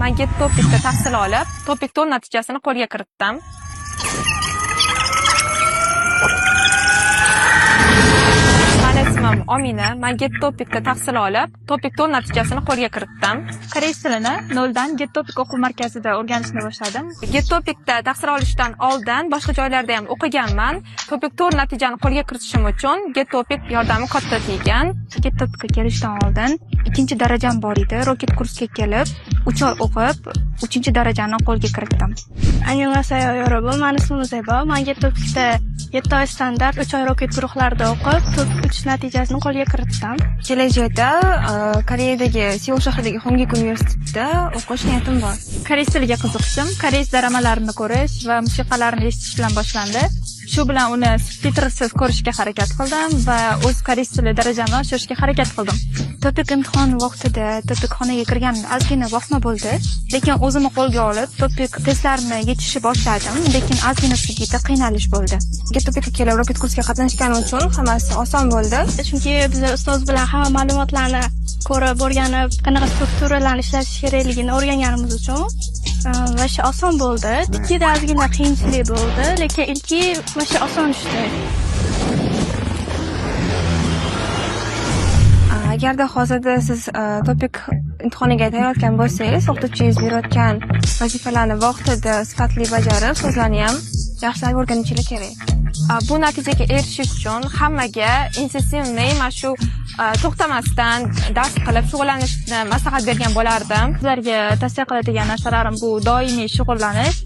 Man Get Topic'da tahsil olib, Topic 4 natijasini qo'lga kiritdim. Mani ismim Omina. Man Get Topic'da tahsil olib, Topic 4 natijasini qo'lga kiritdim. Koreys tilini noldan Get Topic o'quv markazida o'rganishni boshladim. Get Topic'da tahsil olishdan oldin boshqa joylarda ham o'qiganman. Topic 4 natijani qo'lga kiritishim uchun Get Topic yordami katta tegan. Get Topic'ga kelishdan oldin ikkinchi darajam bor edi. Rocket kursga kelib, 3 oy o'qib, uchinchi darajani qo'lga kiritdim. Annyeonghaseyo yorobun. Mani ismim Zebo. Man Get Topic'da 7 oy standart, 3 oy rocket guruhlarida o'qib, Topic 3 natijasini qo'lga kiritdim. Kelajakda Koreyadagi Seul shahridagi Hongik universitetida o'qish niyatim bor. Koreys tiliga qiziqishim koreys dramalarini ko'rish va musiqalarini eshitish bilan boshlandi. Shu bilan uni subtitrsiz ko'rishga harakat qildim va o'z koreys tili darajamni oshirishga harakat qildim. Topik imtihon vaqtida topik xonaga kirganimda ozgina vahima bo'ldi, lekin o'zimni qo'lga olib, topik testlarini yechishni boshladim, lekin ozgina sudida qiynalish bo'ldi. Get Topicga kelib Rocket kursga qatnashganim uchun hammasi oson bo'ldi. Chunki biz ustoz bilan hamma ma'lumotlarni ko'rib, o'rganib, qanaqa strukturalarni ishlatish kerakligini o'rganganimiz uchun вообще oson bo'ldi. Tikkida ozgina qiyinchilik bo'ldi, lekin ilki вообще oson tushdi. Agarda hozirda siz Topic imtihoniga tayyorlanayotgan bo'lsangiz, o'qituvchingiz berayotgan vazifalarni vaqtida sifatli bajarib, so'zlarni ham yaxshilab o'rganishingiz kerak. Bu natijaga erishish uchun hammaga интенсивный mana shu to'xtamasdan dars qilib shug'ullanishni maslahat bergan bo'lardim. Sizlarga tavsiya qiladigan narsalarim bu doimiy shug'ullanish,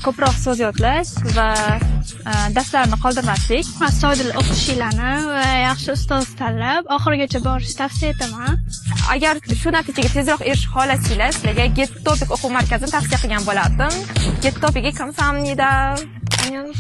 ko'proq so'z yodlash va darslarni qoldirmaslik. Astoydil o'qishinglarni va yaxshi ustoz tanlab, oxirigacha borishni tavsiya etaman. Agar shu natijaga tezroq erishishni xohlasanglar, sizlarga Get Topic o'quv markazini tavsiya qilgan bo'lardim. Get Topicga kamsahamnida. Annyeong.